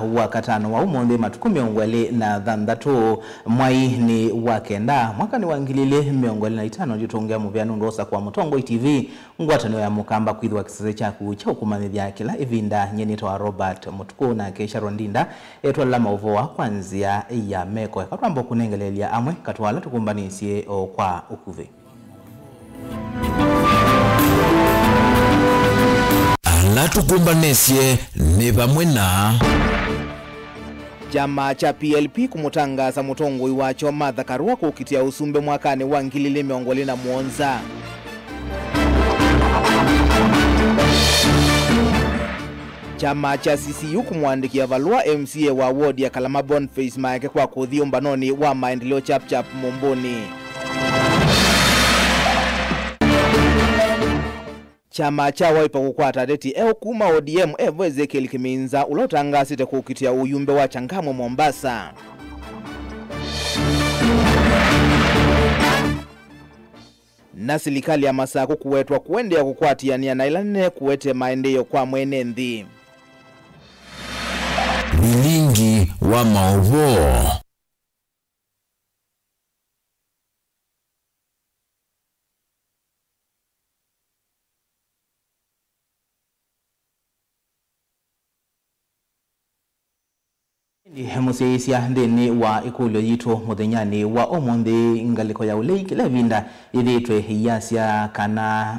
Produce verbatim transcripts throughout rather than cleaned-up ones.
Wakatano wa ũmũnthĩ, matukũ mĩongo ĩlĩ na thanthatũ, mwai nĩ wa kenda, mwakanĩ wa ngili ilĩ mĩongo ĩlĩ na itano, nditũngĩa mũvea nũndũ wa ũsakũa Mũtongoi T V, ngwatanĩo ya Mũkamba, kwĩthĩwa kĩsese kyaku kya ũkũmanyĩthya kĩla ĩvinda. Nyie nĩtawa Robert Mũtukũ, nake Sharon Ndinda etwalela maũvoo kwa nzĩa ya meko. Eka twambe kũnengeleelya amwe katĩ wa ala tũkũmbanĩsye o kwa ũkuvĩ. Ala tũkũmbanĩsye nĩ vamwe na. Kyama kya P L P kũmũtangaasa mũtongoi wakyo Martha Karua kũkitĩa ũsumbĩ mwakanĩ wa ngili ilĩ mĩongo ĩlĩ na mũonza. Kyama kya C C U kũmũandĩkĩa valũa M C A wa ward ya Kalama Boniface Maeke kwa kũthi ũmbanonĩ wa maendeleo Chapchap Mũmbũnĩ. Kyama kya Wiper kũkwata ateti eũ kuma O D M, evo Ezekiel Kiminza, ũla ũtangaasĩte kũkitĩa ũyumbe wa Changamwe Mombasa. Na silikalĩ ya Masakũ kũwetwa kũendeea kũkwatĩanĩa na ĩla nene kũete maendeeo kwa mwene nthĩ. Vilingi wa maũvoo. Ĩndĩ mũsyaĩĩsya, nthĩnĩ wa ĩkũlyo yitũ mũthenyanĩ wa ũmũnthĩ, ngalĩko ya ũlei kĩla ĩvinda yĩthĩĩtwe ĩyasya kana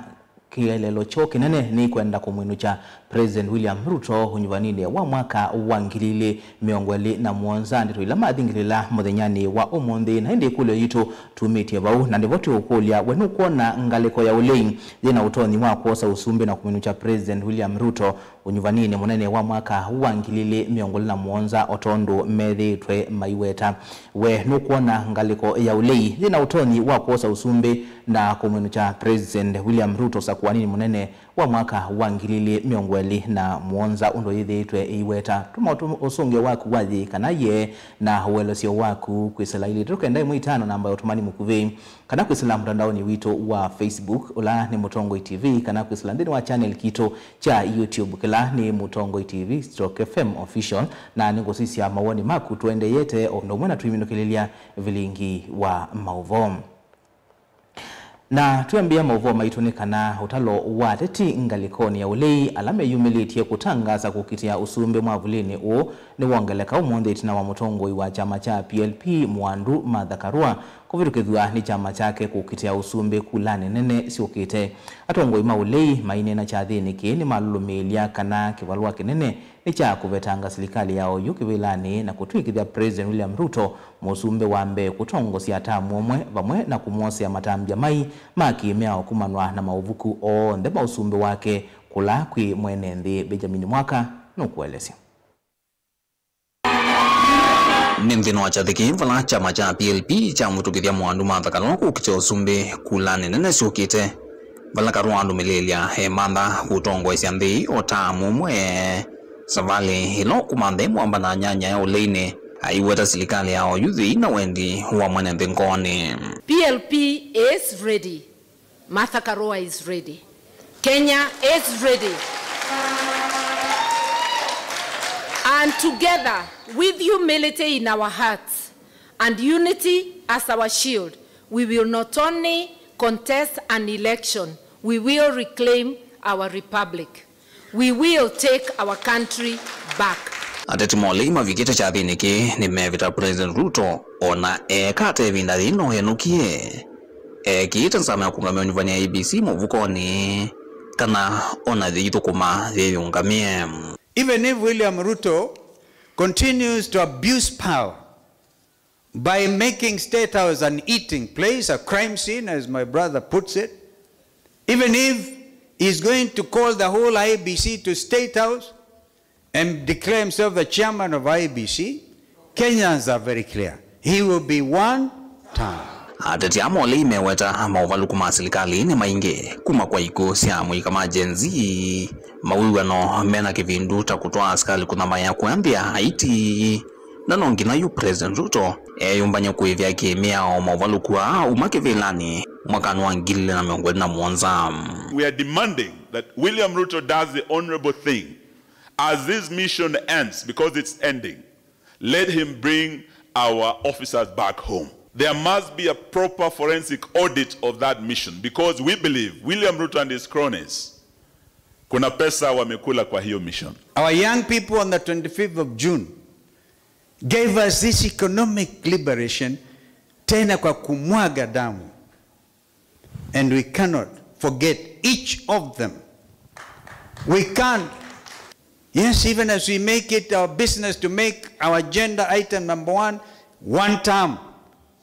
kĩeleelo kyoo kĩnene nĩ kwenda kũmwĩnũkya President William Ruto ũnyuvaninĩ wa mwaka wa ngili ilĩ mĩongo ĩlĩ na mũonza. Ndeto ila mathingĩlĩla mũthenyanĩ wa ũmũnthĩ, na ĩndĩ ĩkũlyo yitũ tumĩtye vau, na ndĩvo tũũkũlya, we nũkwona ngalĩko ya ũlei yĩna ũtonyi wa kwosa ũsumbĩ na kũmwĩnũkya President William Ruto ũnyuvaninĩ mũnene wa mwaka wa ngili ilĩ mĩongo ĩlĩ na mũonza o tondũ methĩĩtwe maiweta? We nũkwona ngalĩko ya ũlei yĩna ũtonyi wa kwosa ũsumbĩ na kũmwĩnũkya President William Ruto ũsakũaninĩ mũnene wa mwaka wa ngili ilĩ mĩongo ĩlĩ na mũonza ũndũ yĩthĩĩtwe ĩiweta? Tũma ũtũ-, ũsũngĩo waku wa yĩĩ kana yee na ũelesyo waku kwĩsĩla ilĩ tũkenda ĩmwe itano, namba ya ũtũmani mũkuvĩ, kana kwĩsĩla mũtandaonĩ witũ wa Facebook, ũla nĩ Mũtongoi T V, kana kwĩsĩla nthĩnĩ wa channel kitũ kya YouTube, kĩla nĩ Mũtongoi T V stroke F M Official, na nĩngũsisya mawoni maku tũendeeyete o ũndũ ũmwe na tũiminũkĩlĩlya vilingi wa maũvoo. Na twĩambĩa maũvoo maitũ nĩ kana ũtalo wa ateti ngalĩkonĩ ya ũlei ala meyumĩlĩtye kũtangaasa kũkitĩa ũsumbĩ mwavulĩnĩ ũũ nĩwongeleka ũmũnthĩ ĩtina wa mũtongoi wa kyama kya P L P Mwandu Martha Karua kũvĩtũkĩthw'a nĩ kyama kyake kũkitĩa ũsumbĩ kulanĩ nene syũkĩte. Atongoi ma ũlei maineena kyathĩnĩ kĩĩ nĩmalũlũmĩĩlya kana kĩvalũa kĩnene nĩ kya kũvetanga silikalĩ ya oyu kĩvĩlanĩ na kũtw'ĩkĩthya President William Ruto mũsumbĩ wa mbee kũtongosya tamu ũmwe, vamwe na kũmwosea matambya mai ma kĩ-mĩao kumanwa na maũvuku onthe ma ũsumbĩ wake kũla kwĩ mwene nthĩ. Benjamin Mwaka nũkũelesya. Nĩ nthĩnĩ wa kyathĩ kĩĩ vala kyama kya P L P kyamwĩtũkĩthya Mwandu Martha Karua kũkitĩa ũsumbĩ kulanĩ nene syũkĩte, vala Karua alũmĩlĩĩlya emantha kũtongoesya nthĩ o tamu ũmwe, savalĩ ĩla ũkũma nthĩ mwamba na nyanya ya ũleinĩ, aiweta silikalĩ ya oyu yĩna wendi wa mwene nthĩ ngoonĩ. P L P is ready. Martha Karua is ready. Kenya is ready. And together, with humility in our hearts and unity as our shield, we will not only contest an election, we will reclaim our republic. We will take our country back. Ateti ma ũlei mavikĩte kyathĩnĩ kĩĩ nĩmevĩta President Ruto, ona eeka ata ĩvinda yĩĩ no enũkie. Ekĩĩte nzama ya kũngamĩa ũnyuvani A B C mũvukonĩ, kana ona yĩithũkũma yĩyũngamĩe. Even if William Ruto continues to abuse power, by making State House an eating place, a crime scene, as my brother puts it, even if he's going to call the whole I E B C to State House and declare himself the chairman of I E B C, Kenyans are very clear. He will be one term. Ateti aa ma ũlei meweta maũvalũku ma silikalĩ nĩ maingĩ, kuma kwa ikuũ sya mũika ma Gen Z, mawĩw'ano mena kĩvindu ta kũtwaa asikalĩ kũthamaĩa kũya nthĩ ya Haiti, na no nginya yu President Ruto eyũmbany'e kũĩvĩa kĩ-mĩao maũvalũku aa uma kĩvĩlanĩ mwakanĩ wa ngili ilĩ na mĩongo ĩlĩ na mũonza. We are demanding that William Ruto does the honorable thing As this mission ends, because it's ending, let him bring our officers back home. There must be a proper forensic audit of that mission, because we believe William Ruto and his cronies, kuna pesa wamekula kwa hiyo mission. Our young people on the twenty-fifth of June gave us this economic liberation, tena kwa kumwaga damu. And we cannot forget each of them. We can't. Yes, even as we make it our business to make our agenda item number one, one term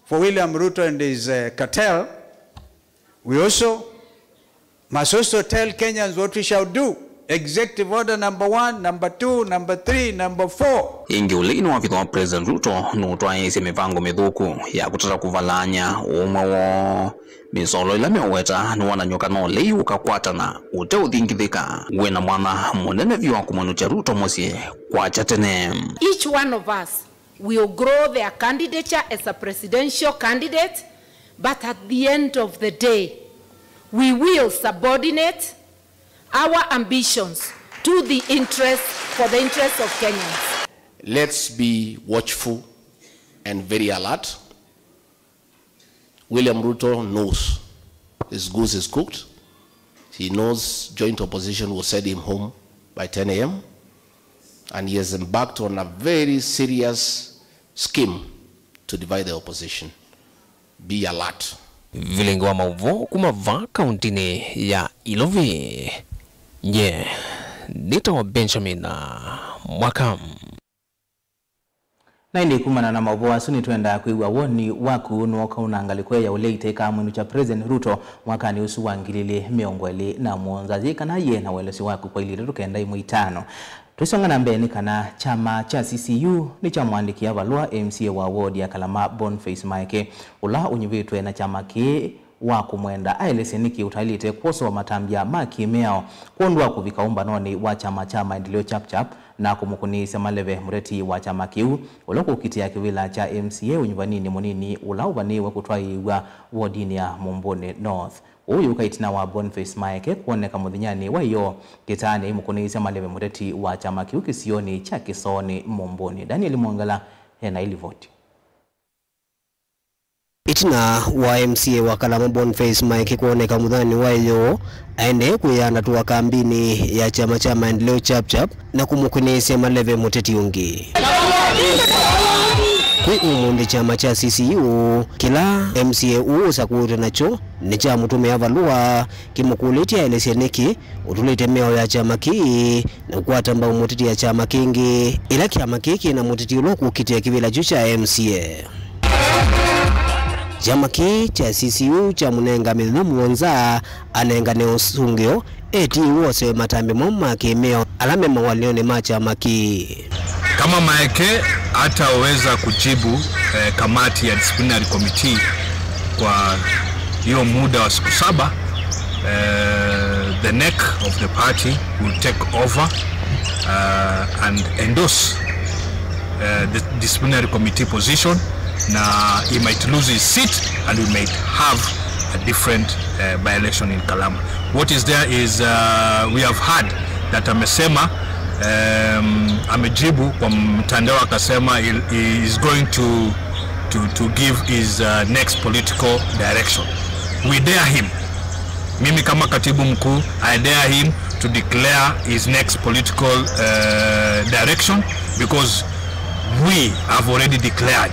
for William Ruto and his, uh, cartel, we also must also tell Kenyans what we shall do. Executive order number one, number two, number three, number four. Ĩngĩ, ũlei nĩ wavitha wa President Ruto nũtwaĩĩsye mĩvango mĩthũku ya kũtata kũvalany'a ũmwe woo. Mĩsolo ĩla meũweta nĩwonany'o kana ũlei ũkakwatana ũteũthingithĩka wĩ na mwanya mũnene vyũ wa kũmũnũkya Ruto mũsyĩ kwakya tene. Each one of us will grow their candidature as a presidential candidate, but at the end of the day, we will subordinate our ambitions to the interest, for the interest of Kenyans. Let's be watchful and very alert. William Ruto knows his goose is cooked. He knows joint opposition will send him home by ten a.m. And he has embarked on a very serious scheme to divide the opposition. Be alert. Vilingi wa maũvoo kuma vaa kauntinĩ ya Ilovi. Nye nĩtawa Benjamin Mwaka. Na ĩndĩ kumana na maũvoo asu, nĩtwendaa kwĩw'a woni waku nũoka ũna ngalĩko ya ũlei ĩteka mwĩnũkya President Ruto mwakanĩ ũsu wa ngili ilĩ mĩongo ĩlĩ na mũonza. Yĩ kana yĩ na ũelesyo waku kwa ilĩ itatũ kenda ĩmwe itano. Tũisonga na mbee, nĩ kana kyama kya C C U nĩkyamũandĩkĩa valũa M C A wa ward ya Kalama, Boniface Maeke, ũla ũnyuvĩtwe na kyama kĩĩ wa kũmwenda aelesye nĩkĩ ũtaĩlĩte kwosoa matambya ma kĩ-mĩao kwondũ wa kũvika ũmbanonĩ wa kyama kya Maendeleo Chap Chap na kũmũkũnĩĩsya maleve mũteti wa kyama kĩu, ũla ũkũkitĩa kĩvĩla kya M C A ũnyuvaninĩ mũnini ũla ũvanĩĩwe kũtwaĩĩw'a wodinĩ ya Mumbuni North. Ũu yũka ĩtina wa Boniface Maeke kwoneka mũthenyanĩ wa ĩyoo kĩtaanĩ aimũkũnĩĩsya maleve mũteti wa kyama kĩu kĩsionĩ kya Kĩsoonĩ Mumbuni. Daniel Mwongela ena ĩlivoti. Ĩtina wa M C A wa Kalama Boniface Maeke kwoneka mũthenyanĩ wa ĩyoo, aendee kwĩyandatũa kambinĩ ya kyama kya Maendeleo Chap Chap na kũmũkũnĩĩsya maleve mũteti ũngĩ. Kwĩ ũmũnthĩ kyama kya C C U, kĩla M C A ũũ ũsakũĩtwe nakyo nĩkyamũtũmĩa valũa kĩmũkũlĩtye aelesye nĩkĩ ũtũlĩte mĩao ya kyama kĩĩ na kũkwata mbau mũteti ya kyama kĩngĩ, ĩla kyama kĩĩ kĩ na mũteti ũla ũkũkitĩa kĩvĩla kyu kya M C A. Kyama kĩĩ kya C C U kyamũnenga mĩthenya mũonza anengane ũsũngĩo, eti wosewe matambya mau ma kĩmĩao ala me mawalĩonĩ ma kyama kĩĩ. Kama Maeke hataweza kujibu, eh, kamati ya disciplinary committee kwa hiyo muda wa siku saba, eh, the neck of the party will take over, uh, and endorse, uh, the disciplinary committee position, na he might lose his seat and we might have a different, uh, by-election in Kalama. What is there is, uh, we have heard that amesema, um, amejibu kwa mtandao akasema he, he is going to, to, to give his, uh, next political direction. We dare him. Mimi kama katibu mkuu, I dare him to declare his next political, uh, direction, because we have already declared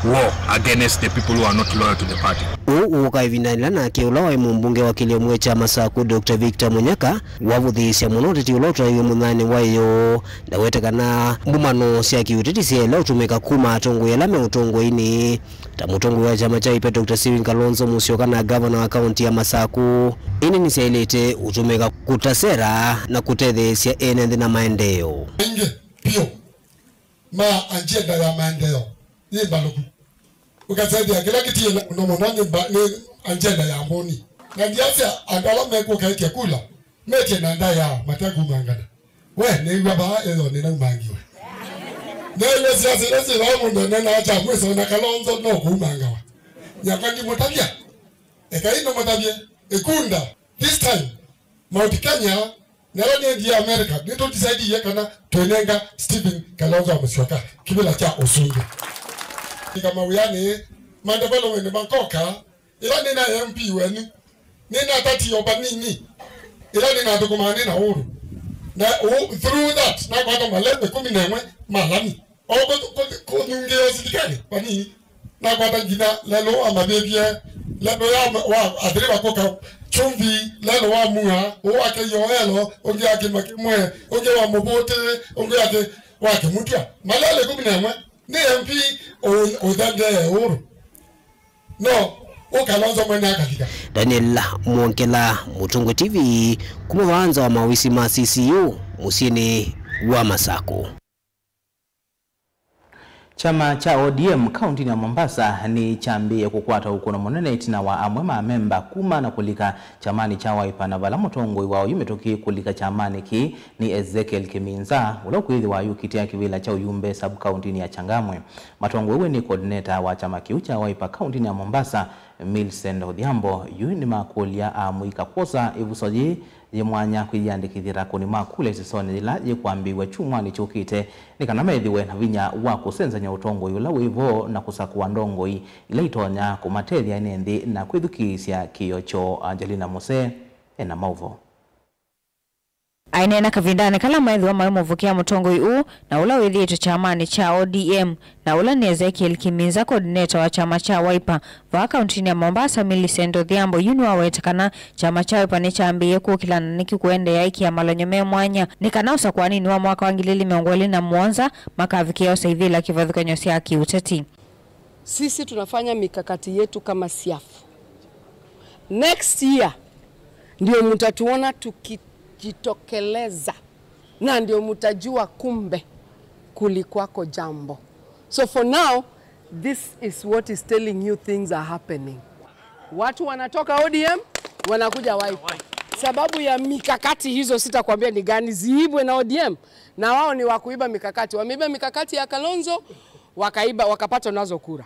war against the people who are not loyal to the party. Ũu ũũka ĩvindanĩ yĩla nake ũla waĩ mũmbunge wa kĩlĩo mwĩ kya Masaku, Doctor Victor Munyaka, wavũthĩĩsya mũno ũteti ũla ũtwaiwe mũthenyanĩ wa ĩyoo, na weta kana mbumano sya kĩũteti syaĩle ũtũmĩka kuma atongoi ala me ũtongoinĩ, ta mũtongoi wa kyama kya Wiper Doctor Stephen Kalonzo Musyoka na gavana wa kaunti ya Masaku. Ĩndĩ nĩsyaĩlĩte ũtũmĩka kũta sera na kũtetheesya ene nthĩ na maendeeo. Maingĩ vyũ ma agenda ya maendeeo yĩ mbalũku. Ũkasethĩa kĩla kĩtiele mũno mũno nĩ mba-, nĩ agenda ya mbũni. Na ndiasya andũ ala mekũkaĩtya kula, metye na ndaĩa matekumangana. We, nĩw'a vaa ĩyo nĩnaumangiwe. Nĩw'a siasa ila syĩ vaa mũndũ enenaa kya mwĩso na Kalonzo no kũumangawa. Nyakwa ndimũtavya. Ekai nũmũtavye. Ikunda. This time, Mount Kenya, Na ĩla nĩendie America, nĩtũdecidiie kana twĩnenga Stephen Kalonzo Musyoka kĩvĩla kya ũsumbĩ. Ika mawĩanĩ, maandamano wene makoka, ĩla nĩ na M P wenyu, nĩnatatie o vanini, ĩla nĩnathũkũmaa nĩ na ũru. Na ũ-, through that, nakwata malelũ ĩkũmi na ĩmwe ma lami. O kũ-, kũ-, kũthungĩĩa ũsilikalĩ vanini, nakwata nginya lelũ wa mavĩvye, lelũ ya ma-, wa athĩrĩva kũka chumvi, lelũ wa mua, ũũ wake Yoelo, ũngĩ wake Makimwe, ũngĩ wa Mũvũtĩ, ũngĩ wake, wake Mũtwa. Malelũ ĩkũmi na ĩmwe, nĩ M P ũ-, ũthengee ũru. No, ũ Kalonzo mwene akalika. Daniel Mwongela, Mũtũngwe T V, kuma vaa nza wa maoisi ma C C U, mũsyĩnĩ wa Masakũ. Kyama kya O D M kauntinĩ ya Mombasa nĩkyambĩĩe kũkwata ũkũno mũnene ĩtina wa amwe ma amemba kuma na kũlika kyamanĩ kya Wiper, na vala mũtongoi wao yu mĩtũkĩ kũlika kyamanĩ kĩĩ nĩ Ezekiel Kiminza, ũla ũkwĩthĩwa ayũkitĩa kĩvĩla kya ũyumbe sub-kauntinĩ ya Changamwe. Matongowew'e nĩ coordinator wa kyama kĩu kya Wiper kauntinĩ ya Mombasa, Millicent Odhiambo, yu nĩmakũlya amũika kwosa ĩvuso yĩĩ yĩ mwanya kwĩyĩandĩkĩthya ta akũni ma kula ĩsesonĩ yĩla yĩkwambĩĩw'a kyumwanĩ kyũkĩte, nĩ kana methĩwe na vinya wa kũsenzany'a ũtongoi ũla wĩ vo na kũsakũa ndongoi ila itonya kũmatethya ene nthĩ na kwĩthukĩĩsya kĩĩo kyoo. Angelina Muse ena maũvoo. Aineena kavindanĩ kala maĩthĩwa maimũvukĩa mũtongoi ũũ na ũla wĩthĩĩtwe kyamanĩ kya O D M, na ũla nĩ Ezekiel Kiminza, coordinator wa kyama kya Wiper vaa kauntinĩ ya Mombasa, Millicent Odhiambo, yu nĩwaweta kana kyama kya Wiper nĩkyambĩĩe kũkĩla na nĩkĩkũendeea ĩkĩa malonyo me mwanya nĩ kana ũsakũanĩnĩ wa mwaka wa ngili ili mĩongo ĩlĩ na mũonza makavikĩĩa ũsaivĩla kĩvathũkany'o sya kĩũteti. Sisi tunafanya mikakati yetu kama siafu. Next year ndio mtatuona tukijitokeleza, na ndio mtajua kumbe kulikwako jambo. So for now, this is what is telling you things are happening. Watu wanatoka O D M, wanakuja Wiper. Sababu ya mikakati hizo sitakwambia ni gani, ziibwe na O D M, na wao ni wa kuiba mikakati. Wameiba mikakati ya Kalonzo, wakaiba, wakapata nazo kura.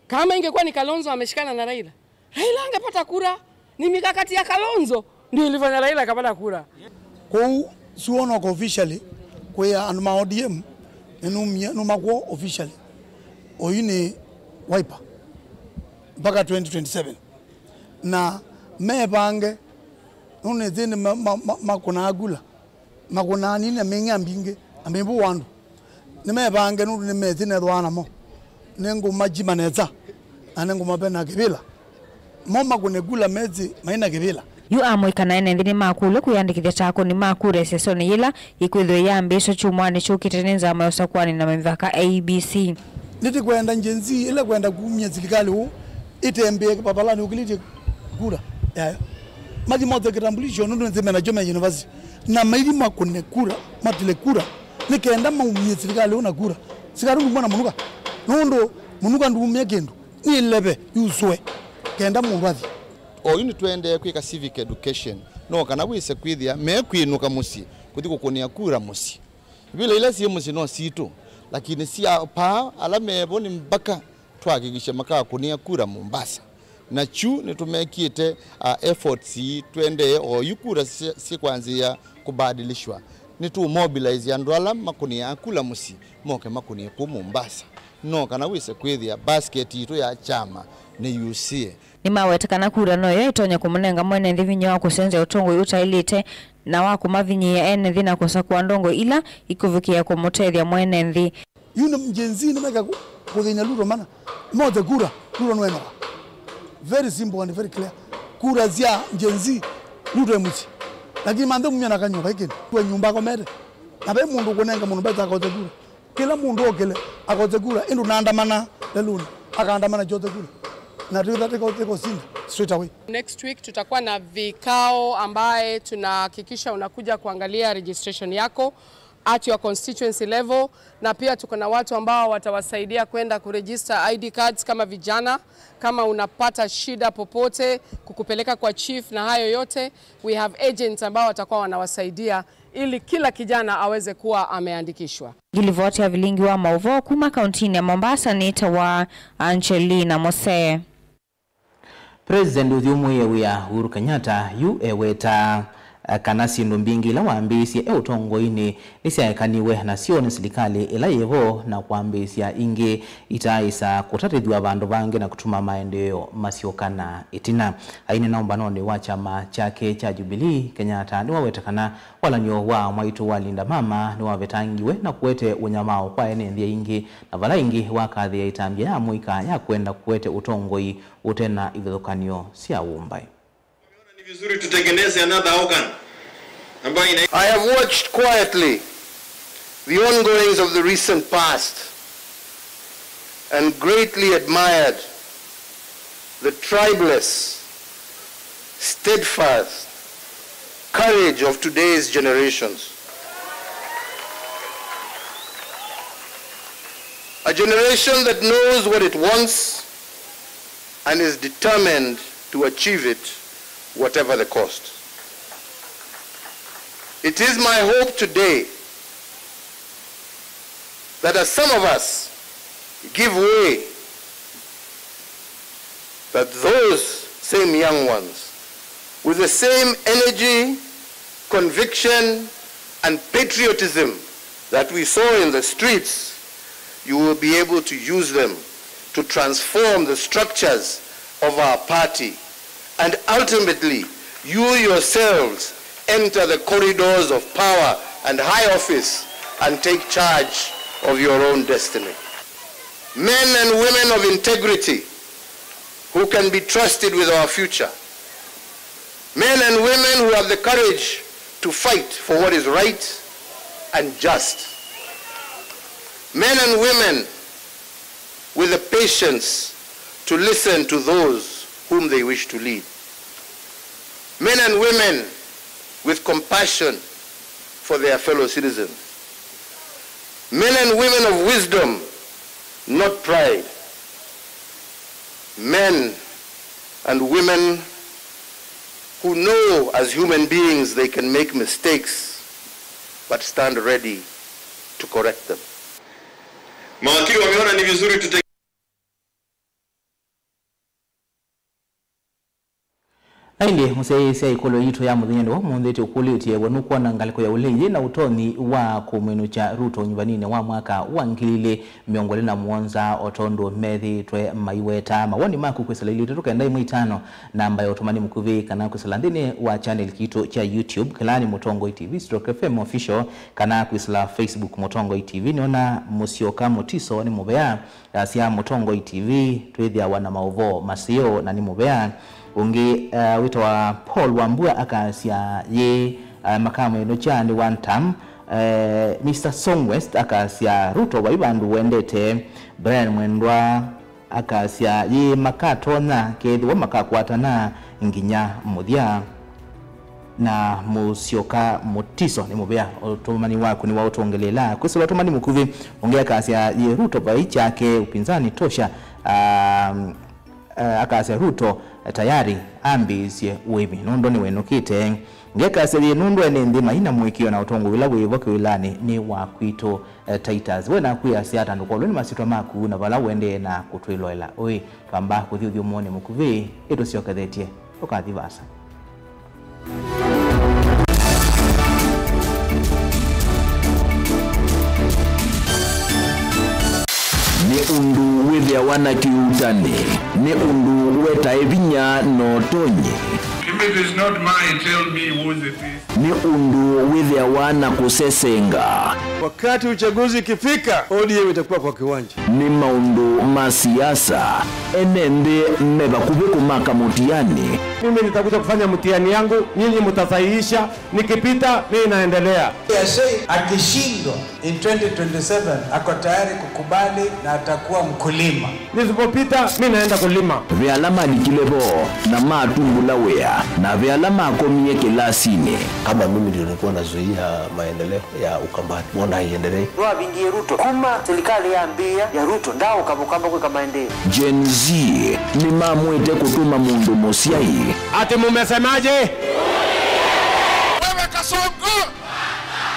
Kama ingekuwa ni Kalonzo ameshikana na Raila, Raila angepata kura. Ni mikakati ya Kalonzo ndio ilifanya Raila akapata kura. Kwoou siwonoko officially kwĩa andũ ma O D M nĩnumie numakw'o officially. Oyu nĩ Wiper mpaka twenty twenty-seven. Na mevange nũndũ nĩthĩnĩ ma- ma- ma- makũnaa kula. Makũnaa nini na mĩng'ĩa mbingĩ, na mĩvũũ andũ. Nĩmevange nũndũ nĩmesĩ nethĩwa namo. Nĩngũmakyima nesa, na nĩngũmavena kĩvĩla. Mo makũne kula mesĩ mai na kĩvĩla. Yu amũika na ene nthĩ nĩmakũlw'a kwĩyandĩkĩthya ta akũni ma kura ĩsesonĩ yĩla ĩkwĩthĩwa yambĩĩswe kyumwanĩ kyũkĩte nĩ nzama ya ũsakũani na mĩvaka, I E B C. Nĩtĩkwenda Gen Z ĩla kwenda kumya silikalĩ ũũ ĩtembee vavalani ũkĩlĩtye kura yayo. Mathi mothe kitambulisho nũndũ nĩsĩ menakyo me university. Na maithi makũne kura, matile kura, nĩ kenda maumie silikalĩ ũũ na kura. Silikalĩ ndumwa na mũnuka. Nũndũ mũnuka ndumie kĩndũ. Nĩ leve yusũe kenda mũndũ athi. Oyu nĩtũendee kwĩka civic education. No kana wĩse kwĩthĩa mekwĩnũka mũsyĩ, kũthi kũkũnĩa kura mũsyĩ. Ivila ila syĩ mũsyĩ no sitũ, lakini sya paa ala mevo nĩ mbaka twahakikishe makakũnĩa kura Mombasa. Na kyu nĩtũmekĩte, uh, efforts ii, twendee oyu kura sya- syĩkwanzĩĩa kũbadilishwa. Nĩtũmobilize andũ ala makũnĩaa kula mũsyĩ moke makũnĩe kũu Mombasa. No kana wĩse kwĩthĩa basket yitũ ya kyama nĩyusĩe. Nĩmaweta kana kura noyo ĩtonya kũmũnenga mwene nthĩ vinya wa kũsenzya ũtongoi ũtaĩlĩte na wa kũmavinyĩĩa ene nthĩ na kũsakũa ndongoi ila ikũvikĩĩa kũmũtethya mwene nthĩ. Yu nĩ Gen Z nĩmeka kũ- kũthĩny'a Ruto mana. Mothe kura, Ruto nũenoka. Very simple and very clear. Kura sya Gen Z, Ruto e mũsyĩ. Lakini manthe mumya na kanyũmba ĩkĩndũ. Kwa nyũmba akomete. Na ve mũndũ kũnenga mũndũ mbesa akothe kura. Kĩla mũndũ okĩle, akothe kura, ĩndũ naandamana lelũnĩ. Akaandamana kyothe kura. Na twĩtha tĩko- tĩkosinda straight away. Next week tutakuwa na vikao ambaye tunahakikisha unakuja kuangalia registration yako at your constituency level, na pia tuko na watu ambao watawasaidia kwenda kuregister I D cards kama vijana. Kama unapata shida popote, kukupeleka kwa chief na hayo yote, we have agents ambao watakuwa wanawasaidia ili kila kijana aweze kuwa ameandikishwa. Ngilivoti ya vilingi wa maũvoo kuma kauntinĩ ya Mombasa nĩtawa Angelina Mose. President ũthyũmũĩe wĩa Uhuru Kenyatta yu ewetaa kana syĩndũ mbingĩ ila wambĩĩisye e ũtongoinĩ nĩsyaekaniwe nasyo nĩ silikalĩ ĩla yĩvo na kwambĩĩsya ingĩ itaaĩsa kũtatĩthw'a vandũ vangĩ na kũtuma maendeeo masyoka na ĩtina. Aineena ũmbanonĩ wa kyama kyake kya Jubilee, Kenyatta nĩwaweta kana walany'o wa mwaitũ wa Linda Mama nĩwavetangiwe na kũete ũnyamao kwa ene nthĩ aingĩ, na vala ĩngĩ wakathĩĩa ĩtambya ya mũika ya kwenda kũete ũtongoi ũte na ivethũkan'yo sya wũmbai. Ni vizuri tutengeneze another organ ambayo ina- I have watched quietly the ongoings of the recent past and greatly admired the tribeless, steadfast courage of today's generations. A generation that knows what it wants and is determined to achieve it, whatever the cost. It is my hope today that as some of us give way, that those same young ones, with the same energy, conviction, and patriotism that we saw in the streets, you will be able to use them to transform the structures of our party, and ultimately, you yourselves enter the corridors of power and high office and take charge of your own destiny. Men and women of integrity who can be trusted with our future. Men and women who have the courage to fight for what is right and just. Men and women with the patience to listen to those whom they wish to lead. Men and women with compassion for their fellow citizens. Men and women of wisdom, not pride. Men and women who know as human beings they can make mistakes but stand ready to correct them. Mawakili wameona ni vizuri tute- Na ĩndĩ mũsyaĩĩsya ĩkũlyo yitũ ya mũthenyanĩ wa ũmũnthĩ tũkũlĩtye, we nũkwona ngalĩko ya ũlei yĩ na ũtonyi wa kũmwĩnũkya Ruto ũnyuvaninĩ wa mwaka wa ngili ilĩ mĩongo ĩlĩ na mũonza o tondũ methĩĩtwe maiweta? Mawoni maku kwĩsĩla ilĩ itatũ kenda ĩmwe itano, namba ya ũtũmani mũkuvĩ, kana kwĩsĩla nthĩnĩ wa channel kitũ kya YouTube, kĩla nĩ Mũtongoi T V stroke F M Official, kana kwĩsĩla Facebook Mũtongoi T V. Nĩona Mũsyoka Mũtiso nĩ mũvea. Asya Mũtongoi T V, twĩthĩawa na maũvoo maseo na nĩ mũvea. Ũngĩ, eh, wĩtawa Paul Wambua akasya yĩ, eh, makamwĩnũkya nĩ one term. Eh, Mister Song West akasya Ruto vai vandũ wendete. Brian Mwendwa akasya yĩ makatonya kethĩwa makakwatana nginya mũthya. Na Mũsyoka Mũtiso nĩ mũvea, ũtũmani waku nĩwaũtũngĩlĩĩla. Kwĩsĩla ũtũmani mũkuvĩ, ũngĩ akasya yĩ Ruto vai kyake, upinzani tosha. Ah, eh, akasya Ruto tayari ambĩĩsye ũĩmi nũndũ nĩwĩnũkĩte. Ũngĩ akasya yĩ nũndũ ene nthĩ maina mũĩkĩĩo na ũtongoi ũla wĩvo kĩwĩlanĩ nĩ wa kwitũ. Eh, Titus, we naku ĩasya ata ndũkolwe nĩ masyĩtwa maku na vala ũendee na kũtwĩloela ũĩ? Twamba kũthi ũthyũmũonĩ mũkuvĩ, ĩtũsyokethetye, tũkathi vaasa. Nĩ ũndũ wĩthĩawa na kĩuutani, nĩ ũndũ wetae vinya na ũtonyi. If it is not mine, tell me whose it is. Nĩ ũndũ wĩthĩawa na kũsesenga. Wakati uchaguzi ikifika, O D M itakuwa kwa kiwanja. Nĩ maũndũ ma siasa, ene nthĩ me vakuvĩ kũmaka mũtiani. Mimi nitakuja kufanya mtihani yangu, nyinyi mtasahihisha, nikipita, mimi naendelea. Yashe akishindwa in twenty twenty-seven, ako tayari kukubali na atakuwa mkulima. Nisipopita, mi naenda kulima. Ve ala malikile vo na matungula wĩa, na ve ala makomie kĩlasinĩ. Kama mimi ndio nilikuwa nazuia maendeleo ya Ukambani, mbona haiendelee? Nĩwavingie Ruto. Kuma serikali yambĩĩa ya Ruto, ndaũka Mũkamba kwĩka maendeeo. Gen Z nĩmamwĩte kũtũma mũndũ mũsyai. Ati mumesemaje? Wewe Kasongo!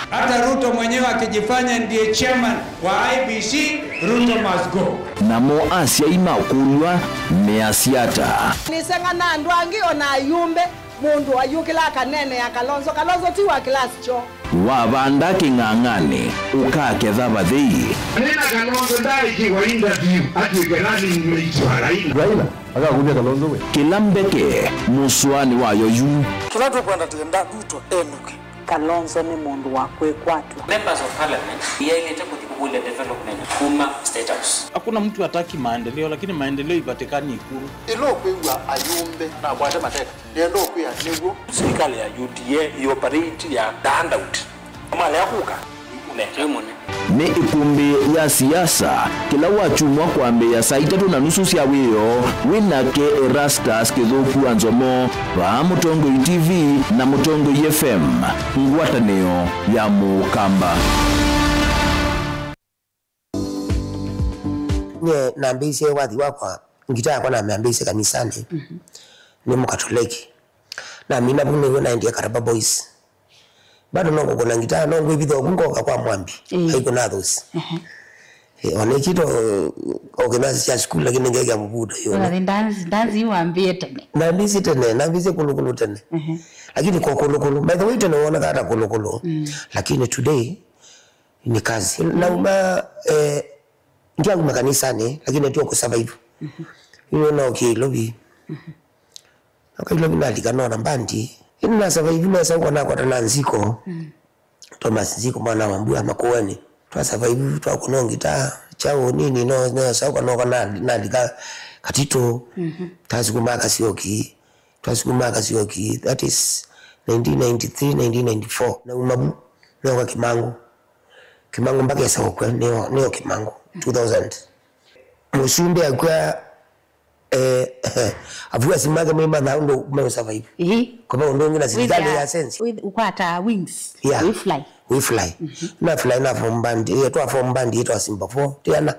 Hata Ruto mwenyewe akijifanya ndiye chairman wa I E B C, Ruto must go. Namo asyai makũlw'a measya ata? Nĩseng'a na andũ angĩ o na ayumbe, Mũndũ ayũkĩla akaneenea Kalonzo. Kalonzo ti wa kĩlasi kyoo. Wavanda kĩng'ang'anĩ, ũkaketha vathei. Nĩna Kalonzo ndaaĩkĩwa interview atw'ĩke running mate wa Raila. Raila akakũlya Kalonzo we. Kĩla mbeke mũsũanĩ wayo yu. Kĩla tũkwenda, twenda Ruto enũke. Kalonzo nĩ mũndũ wa kwĩkwatw'a. Members of Parliament yaĩlĩte kũthi kũkũlya development kuma State House. Hakuna mtu hataki maendeleo, lakini maendeleo ipatikani Ikulu. Ĩla ũkwĩw'a ayũmbe nakwate mateka, nĩenda ũkwĩa nĩw'o. Silikalĩ ya U D A ĩoperate ya the handout. Malea kũka, nĩ kĩmũne. Nĩ ĩkumbĩ ya siasa, kĩla wakyumwa kwambĩĩa saa itatũ na nusu sya wĩoo, wĩ nake Erastus Kĩthũku wa Nzomo, vaa Mũtongoi T V na Mũtongoi F M, ngwatanĩo ya Mũkamba. Nyie nambĩĩsye wathi wakwa, ngita yakwa namĩambĩĩsye kanisanĩ. Mhm. Nĩ Mũkatoleki. Namina vu nĩw'o naendie Karaba Boys. Bado no kũkũna ngitaa, no ngwĩvitha ũku ngoka kwa Mwambi. Ĩĩ. Aikũna thũsi. Ehe. Eh, ona ikito o kĩnasi kya sukulu, lakini ngekĩa mũvuto yu. Ona ndanzi, ndanzi wambie tene. Nambĩĩsye tene, nambĩĩsye kũlũkũlũ tene. Ehe. Lakini ko kũlũkũlũ. By the way, tene woneka ata kũlũkũlũ. Mm. Lakini today ni kazi. Nauma, eh, ndiauma kanisani, lakini ndio kusurvive. Mhm. Ino no kilovi. Mhm. Noka ilovi nalika nona mbandi. Ino na survive nesa uko nakwata na nziko. Mm. Thomas Nziko, mwana wa Mbua Makueni. Twa survive, twakũna ngita, kyaũ nini, no, no, sauka noka na, nalika Katito. Mhm. Twasukuma Kasioki. Twasukuma Kasioki. That is nineteen ninety-three, nineteen ninety-four. Nauma vu, noka Kimangu. Kimangu mpaka esa ũkw'a, nĩo, nĩo Kimangu. Two thousand. Mũsumbĩ akw'a, eh, avuasi make maimanya ũndũ meũsurvive. Ĩĩ. Kũma ũndũ ũngĩ na silikalĩ ya sense. Ũkwata wings. Yeah. Wĩfly. Wĩfly. Mhm. Na fly na form band, eh, twa form band, ĩtwa Simba four, tiana.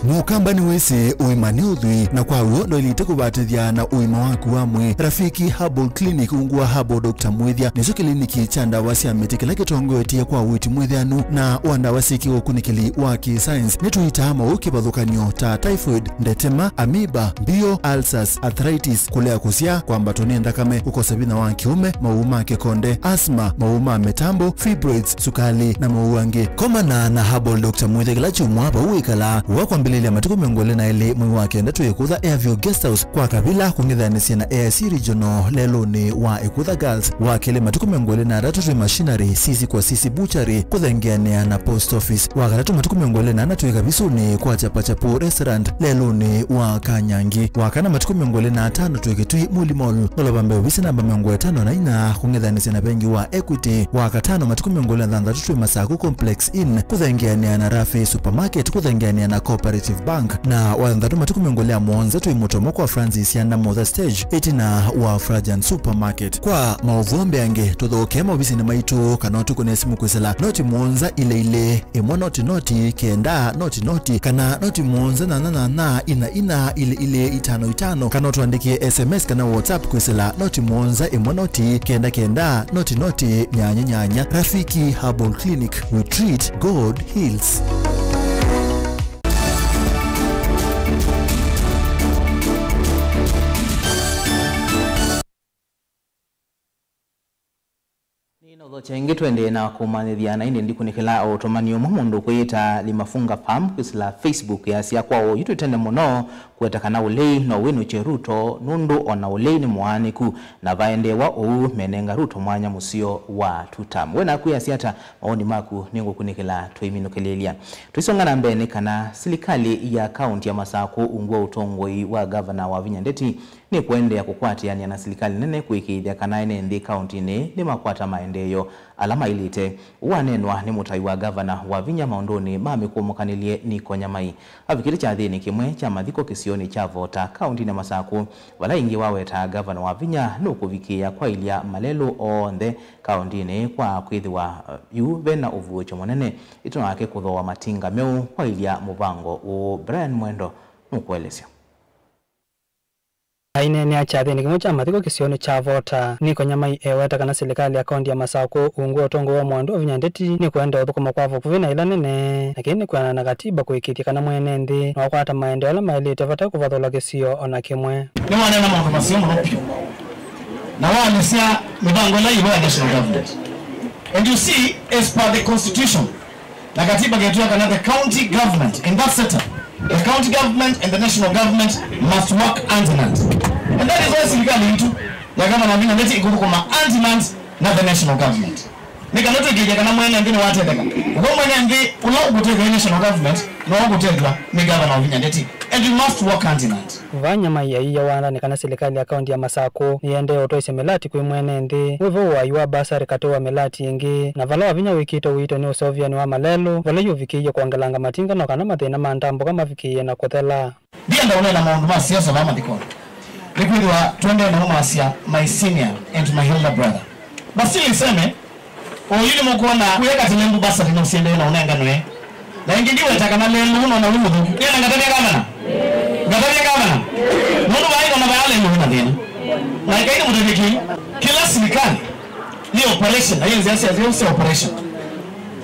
Mũkamba nĩwĩsĩ ũima nĩ ũthwii, na kwa w'o ndwaĩlĩte kũvatĩthya na ũima waku wa mwĩĩ. Rafiki Herbal Clinic, ungu wa Herbal Doctor Mwĩthya, nĩkyo kĩliniki kya ndawa sya mĩtĩ kĩla kĩtongoetye kwa ũiiti mwĩthĩanu na wa ndawa syĩ kĩũkunĩkĩli wa kĩ-science. Nĩtũitaa maũũ kĩvathũkany'o ta typhoid, ndetema, amoeba, mbio, ulcers, arthritis, kũlea kũsyaa, kwambatwa nĩ nthakame, kũkosa vinya wa kĩũme, maũũ ma kĩkonde, asthma, maũũ ma mĩtambo, fibroids, sukali, na maũũ angĩ. Komana na Herbal Doctor Mwĩthya kĩla kyumwa vau wĩkalaa. Wa kwambĩlĩlya matukũ mĩongo ĩlĩ na elĩ mwei wa kenda twĩ Ĩkutha Airview Guest House kwa Kavila, kũng'ethanĩsya na A I C Regional lelũnĩ wa Ĩkutha Girls. Wa kelĩ matukũ mĩongo ĩlĩ na atatũ twĩ Machinery, sisi kwa sisi Butchery, kũthengeanĩa na Post Office. Wa katatũ matukũ mĩongo ĩlĩ na ana twĩ Kavisunĩ kwa Chapachapu Restaurant, lelũnĩ wa Kanyangi. Wa kana matukũ mĩongo ĩlĩ na atano twĩ Kitui Muli Mall, ngolova mbee ovisi namba mĩongo ĩtano na inya, kũng'ethanĩsya na vengi wa Equity. Wa katano matukũ mĩongo ĩlĩ na thanthatũ twĩ Masaku Complex Inn, kũthengeanĩa na Rafi Supermarket, kũthengeanĩa na Cooperative Bank. Na wa thanthatũ matukũ mĩongo ĩlĩ na mũonza twĩ Mũtomo kwa Francis Yanda Motha Stage, ĩtina wa Frajan Supermarket. Kwa maũvoo mbeange, tũthokee maovisinĩ maitũ kana ũtũkũne simũ kwĩsĩla noti mũonza ilĩ ilĩ, ĩmwe noti noti, kenda noti noti, kana noti mũonza nyanya nyanya, ina ina, ilĩ ilĩ, itano itano, kana ũtũandĩkĩe S M S kana WhatsApp kwĩsĩla noti mũonza, ĩmwe noti, kenda kenda, noti noti, nyanya nyanya. Rafiki Herbal Clinic, we treat, God heals. Nĩnaũthokya ĩngĩ tũendee na kũmanyĩthya, na ĩndĩ ndikunĩkĩla o ũtũmani ũmwe mũndũ ũkwĩyĩta Limafunga Pam kwĩsĩla Facebook yasya, kwa ũyu twĩ tene mũno kũweta kana ũlei no wĩnũkye Ruto, nũndũ ona ũlei nĩ mũaanĩku, na vaendeewa ũu menenga Ruto mwanya mũseo wa two term. We naku yasya ata? Mawoni maku nĩngũkunĩkĩla tũiminũkĩlĩĩlya. Tũisonga na mbee, nĩ kana silikalĩ ya kaunti ya Masakũ ungu wa ũtongoi wa Gavana Wavinya Ndeti nĩkũendeea kũkwatĩanĩa na silikalĩ nene kũĩkĩĩthya kana ene nthĩ kauntinĩ nĩmakwata maendeeo ala maĩlĩte. Ũu waneenwa nĩ mũtai wa gavana Wavinya maũndũnĩ ma mĩkũũmũkanĩlye Nico Nyamai avikĩte kyathĩnĩ kĩmwe kya mathiko kĩsionĩ kya Vota, kauntinĩ ya Masakũ, vala ĩngĩ wawetaa gavana Wavinya nũkũvikĩĩa kwaĩlya malelũ onthe kauntinĩ kwa kwĩthĩwa, uh, yu vena ũvuũkyo mũnene ĩtina wake kũthooa matinga meũ kwaĩlya mũvango ũũ. Brian Mwendo nũkũelesya. Aineenea kyathĩnĩ kĩmwe kya mathiko kĩsionĩ kya Vota, Nico Nyamai eweta kana silikalĩ ya kaunti ya Masakũ ungu wa ũtongoi wa Mwandũ Wavinya Ndeti nĩkũendeea ũthũkũma kwa vakuvĩ na ĩla nene, na kĩĩ nĩkwĩanana na katiba kũĩkĩĩthya kana mwene nthĩ no akwata maendeeo ala maĩlĩte vate kũvathũla kĩsio o na kĩmwe. Nĩwaneena maũndũ maseo mũno vyũ, na waelesya mĩvango ĩla yĩvo ya national government. And you see, as per the constitution, na katiba ketwĩa kana the county government in that setup, the county government and the national government must work hand in hand. And that is why sirikali itũ ya Gavana Wavinya Ndeti ĩkũthũkũma hand in hand na the national government. Nĩ kana twĩkĩĩthya kana mwene nthĩ nĩwatetheka. Ũw'o mwene nthĩ ũla ũkũtethya national government no ũkũtethw'a nĩ Gavana Wavinya Ndeti. And we must work hand in hand. Vaa Nyamai aiia wathani kana silikalĩ ya kaunti ya Masakũ nĩyĩendee ũtwaisya mĩlati kwĩ mwene nthĩ. Wĩvo ũaai wa mbasarĩ katĩ wa mĩlati ĩngĩ, na vala Wavinya wĩkĩte ũito nĩ ũseũvyanĩ wa malelũ, vala yu ũvikĩĩie kwongelanga matinga no kana mathĩna ma ndambũka mavikĩĩe na kũthela. Ndienda ũneena maũndũ ma siasa vaa mathikonĩ. Nĩkwĩthĩwa tũendee na ũmaasya my senior and my elder brother. But still niseme, oyu nĩmũkwona kũya katĩ lengu basarĩ no siendee na ũnenganwe. Na ĩngĩ ndiweta kana lelũ ũno na wĩ mũthũku. Nĩenda ngatavya gavana. Ngatavya gavana. Nũndũ vaĩ nona vaya lelũ wĩ na thĩna. Na ĩkai nĩmũtavye kĩu. Kĩla silikalĩ nĩ operation, na yĩ nzĩa sya sya operation.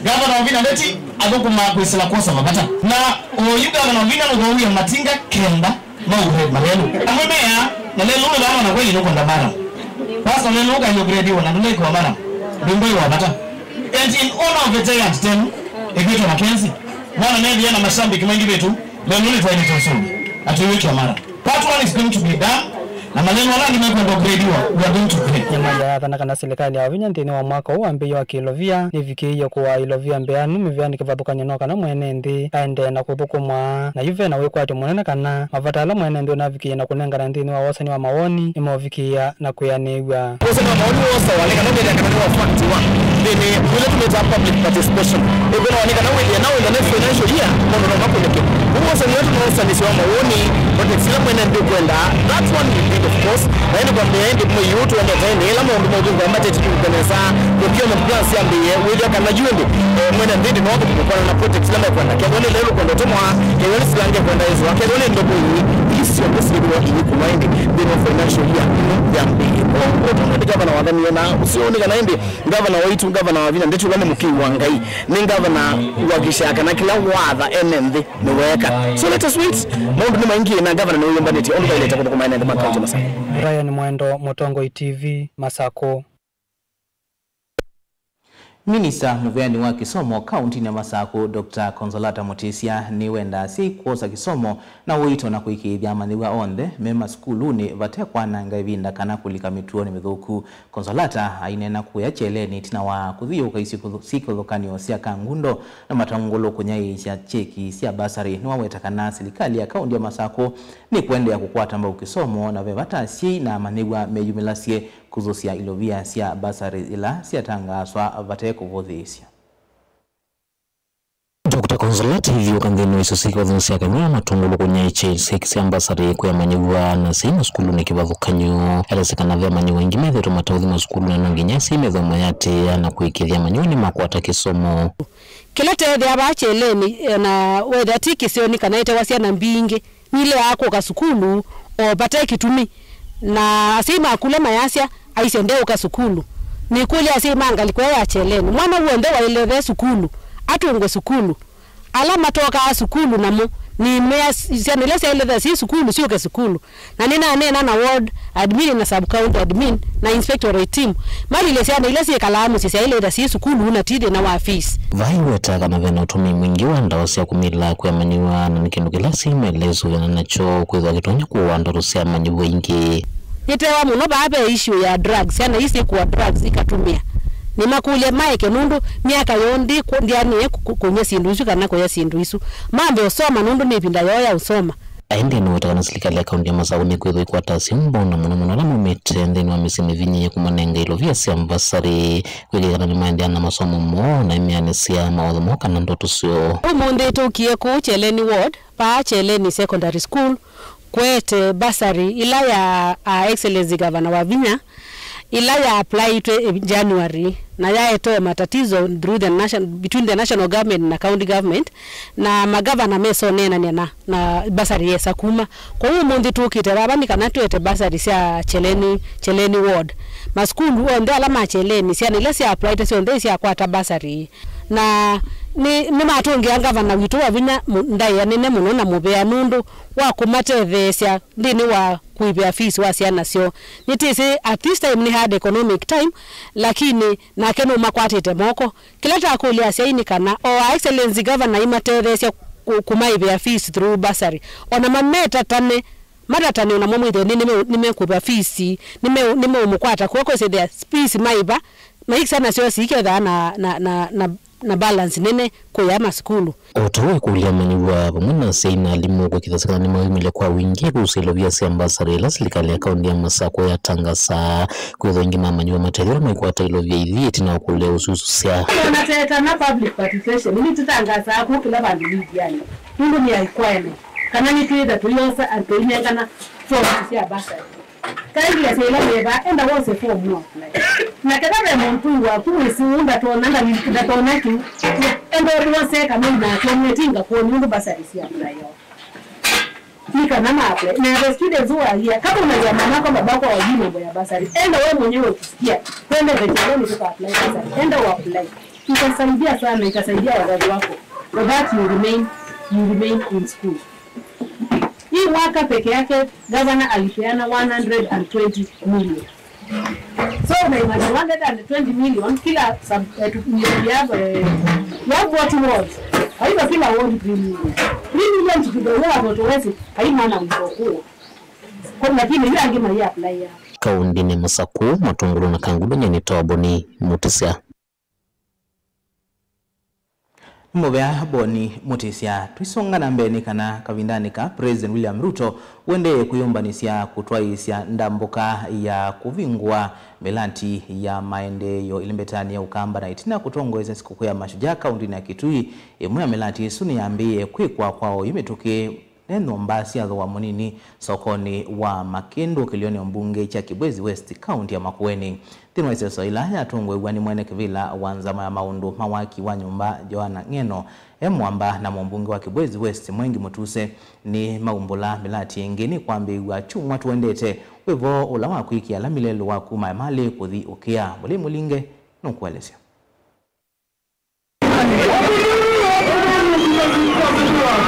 Gavana Wavinya Ndeti athũkũmaa kwĩsĩla kwosa mavata. Na oyu gavana Wavinya nũthoowie matinga kenda ma upgrade malelũ. Amwe meaa, na lelũ ũyũ vano na kweli nũkwenda madam. Pastor lelũ ũka upgrade wa na ndũlekwa madam. Ndũmboi wa vata. And in honor of the giant tenu, ĩkwĩtwa Mackenzie, mwana nethĩa na mashabiki maingĩ vetu, lelũ nĩtwaĩlĩte ũsũngĩ. Atũiwĩkĩa madam. Part one is going to be done, na malelũ ala angĩ mekwenda upgrade wa, we are going to upgrade. Nyamai ayathana kana silikalĩ ya Wavinya nthĩnĩ wa mwaka ũũ wambĩĩe wa kĩlovia nĩvikĩĩie kũaa ilovia mbeanu mĩvĩanĩ kĩvathũkany'o no kana mwene nthĩ aendee na kũthũkũma. Na yu ve na wĩkwatyo mũnene kana mavata ala mwene nthĩ ũnavikĩĩe na kũnengana nthĩnĩ wa wosani wa mawoni nĩmeũvikĩĩa na kwĩanĩw'a. Wosani wa mawoni wosawa nĩ kana ũkethĩa kana nĩ wa fact wa nthĩnĩ ũla tũmĩtaa public participation. Ĩkwĩlawa nĩ kana wĩthĩe na wĩthane financial year maũndũ no makũlĩke. Ũu wosani wetu nĩ wosanisyo wa mawoni, projects ila mwene nthĩ ũkwenda. That one we did, of course. Na ĩndĩ kwambĩĩa ĩndĩ mwei ũũ tũendete nĩ ĩla maũndũ ma ũthũngũa mateti kũka nesa, procurement plans syambĩĩe, wĩthĩa kana yu ĩndĩ, eh, mwene nthĩ ĩndĩ no athũkũme kũkwatana na project ila mekwenda. Kethwa nĩ lelũ kwenda ũtemwa, kethwa nĩ silanga kwenda ĩswa, kethwa nĩ ndobo ii, ii syonthe syĩthĩwa iikũwa ĩndĩ nthĩnĩ wa financial year ĩno yambĩĩe. Kwoou ũtongoi nĩ gavana wathanie na ũseo nĩ kana ĩndĩ gavana waitũ, gavana Wavinya Ndeti ũla nĩ mũkĩi wa Ngai, nĩ gavana ũhakikishaa kana kĩla watha ene nthĩ nĩweeka. So let us wait. Maũndũ nĩ maingĩ na gavana nĩwĩyũmbanĩtye ũndũ vaĩlĩte kũthũkũma ene nthĩ ma kaunti ya Masakũ. Brian Mwendo, Mũtongoi T V, Masakũ. Minista mũveani wa kĩsomo kauntinĩ ya Masakũ, Doctor Consolata Mutisya, nĩwendaa asyai kwosa kĩsomo na ũito na kũĩkĩĩthya amanyĩw'a onthe me masukulunĩ vate kwananga ĩvinda kana kũlika mĩtuonĩ mĩthũku. Consolata aineena kũya kyeleni ĩtina wa kũthiũũka isyĩkũthũ-, syĩkũthũkanĩo sya Kangundo na Matangũlũ kũnyaĩĩkya kyeki sya basarĩ. Nĩwaweta kana silikalĩ ya kaunti ya Masakũ nĩkũendeea kũkwata mbau kĩsomo na ve vata asyai na amanyĩw'a meyumĩlasye kũthũsya ilovia sya basarĩ ila syatangaaswa vate kũvũthĩĩsya. Doctor Consolata ithiũũka nthĩnĩ wa isio syĩkũthũ sya Kanywa Matangũlũ kũnyaĩĩkya syeki sya mbasarĩ kwĩ amanyĩw'a na asyai masukulunĩ kĩvathũkany'o. Elesya kana ve amanyĩw'a aingĩ methĩĩtwe mataũthi masukulunĩ na no nginya asyai methĩwe mayĩatĩĩa na kũĩkĩĩthya amanyĩw'a nĩmakwata kĩsomo. Kĩla teethĩa vaa kyeleni, eh, na wethĩa ti kĩseonĩ kana ĩtewa syana mbingĩ, nĩileaa kũka sukulu o vate kĩtumi, na asyai makũlya mayasya, aisye ndeũka sukulu. Nĩkũlya asyai ma ngalĩko ĩyo ya kyeleni, mwana w'onthe waĩle ve sukulu atũngwe sukulu. Ala matokaa sukulu namo, nĩmea syana ila syaĩle ve syĩ sukulu syũke sukulu. Na nĩnaneena na ward admin na sub county admin na inspectorate team, malilye syana ila syĩkalaa mũsyĩ syaĩle ĩtha syĩ sukulu na ti thĩna wa fees. Vaa aiweta kana ve na ũtũmĩi mwingĩ wa ndawa sya kũmila kwĩ amanyĩw'a, na nĩ kĩndũ kĩla asyai maĩle ĩsũvĩana nakyo kwĩthwa kĩtonya kũaa ndoto sya amanyĩw'a aingĩ. Nĩtewa mũno vaa ve issue ya drugs, syana ii syĩkũa drugs ikatũmĩa. Nĩmakũlya maeke nũndũ myaka yoo ndĩ kũ-, ndyaanĩe kũ-, kũnywa syĩndũ isu kana kũya syĩndũ isu. Mambe ũsoma nũndũ nĩ ĩvinda yoo ya ũsoma. Aendee nĩweta kana silikalĩ ya kaunti ya Masakũ nĩkwĩthwa ĩkwata asyai mbau na mũno mũno ala maumĩte nthĩnĩ wa mĩsyĩ mĩvinyĩĩe kũmanenga ilovia sya mbasarĩ, kwĩkĩĩthya kana nĩmaendeea na masomo moo na ĩmĩanĩsya mawatho moo kana ndoto syoo. Ũmũnthĩ tũkie kũu Kyeleni Ward, vaa Kyeleni Secondary School, kũete basarĩ ĩla ya, uh, Excellency Gavana Wavinya Ĩla ya applyĩtwe January, na yaetewe matatizo through the nation-, between the national government na county government, na magavana mesoneenany'a na, na bursary yesa kuma. Kwoou ũmũnthĩ tũkĩte vava nĩ kana tũete bursary sya Cheleni, Cheleni ward. Masukulu onthe ala ma Cheleni, syana ila sya applyĩte syonthe isyakwata bursary. Na nĩ, nĩmatũngĩa ngavana witũ wa vinya mũ-, ndaĩa nene mũno na mũvea nũndũ wa kũmatetheesya nthĩnĩ wa kũĩvĩa fees wa syana syoo. Nĩtĩsĩ at this time nĩ hard economic time, lakini nake nũmakwatĩte moko. Kĩla takũlya asyai nĩ kana o Her Excellency Governor aimatetheesya kũ-, kũmaĩvĩa fees through bursary. Ona mametatane, matatane ona mo mwĩthĩe nĩ, nĩme-, nĩmekũĩva fees, nĩme-, nĩmeũmũkwata kw'oko kwĩsĩthĩa fees maĩva, maikisa nasyo sikethaa na, na, na, na, na balance nene kũya masukulu. O ta ũu ĩkũlya amanyĩw'a vamwe na asyai na alimũ kũĩkĩĩthasya kana nĩmaumĩlya kwa wingĩ kũsĩla ĩlovia sya mbasarĩ ila silikalĩ ya kaũntĩ ya Masakũ yatangasaa, kwĩthwa aingĩ ma amanyĩw'a matethĩwa maikwata ĩlovia ithi ĩtina wa kũlea ũsususya. Ona tetana public participation, nĩtũtangasaa kũ kĩla vandũ medianĩ, nũndũ nĩ requirement, kana nĩtwĩtha tũyosa and tũinengana forms sya bursary. Kindly asyai ĩla me vaa, enda wose form wa apply. Na ketha ve mũndũ waku wĩsĩ ũũ ndatonya, ndatonya kĩu, enda ũwose kana ũinatonyie tinga kwoni ũndũ bursary sya apply yo. Nĩ kana ma apply. Na the students who are here, kama unajua mamako, babako hawajui mambo ya bursary, enda wewe mwenyewe ukisikia, twende Veteleni tuka apply bursary. Enda u apply. Itasaidia sana, itasaidia wazazi wako. So that you remain, you remain in school. Hii mwaka peke yake gavana alipeana one hundred and twenty million. So na imagine one hundred and twenty million kila sub, eh, tu, we have, eh, we have forty wards. Kwa hivyo kila ward three million. Three million tukigawia watoto wetu, haina mwana mkokula. Kwa lakini yule ange mai apply ya. Kaũntĩnĩ ya Masakũ, Matũngũlũ na Kangulunyenĩ, nĩtawa Boni Mũtĩsya. Nĩ mũvea Boni Mũtĩsya. Tũisonga na mbee nĩ kana kavindanĩ ka President William Ruto ũendee kwĩyũmbanĩsya kũtwaĩĩsya ndambũka ya kũvingũa mĩlati ya maendeeo ĩlembetanĩ ya Ũkamba na ĩtina kũtongoesya sikũkũ ya Mashujaa kaũntĩnĩ ya Kitui. Ĩmwe ya mĩlati ĩsu nĩyambĩĩe kwĩkwa kwa oyu mĩtũkĩ ne nyũmba sya thooa mũnini sokonĩ wa Makĩndũ kĩlĩonĩ mbunge kya Kibwezi West, kaũntĩ ya Makueni. Nthĩnĩ wa ĩseso ĩla yatongoew'a nĩ mwene kĩvĩla wa nzama ya maũndũ ma waki wa nyũmba, Joanna Ng'eno, e mũamba na mũmbunge wa Kibwezi West, Mwengi Mũtuse, nĩ maumbũla mĩlati ĩngĩ nĩkwambĩĩw'a kyumwa tũendete, wĩvo ũla wa kwĩkĩa ala milelũ wa kuma Emali kũthi Ũkĩa. Mũlei Mũlinge nũkũelesya.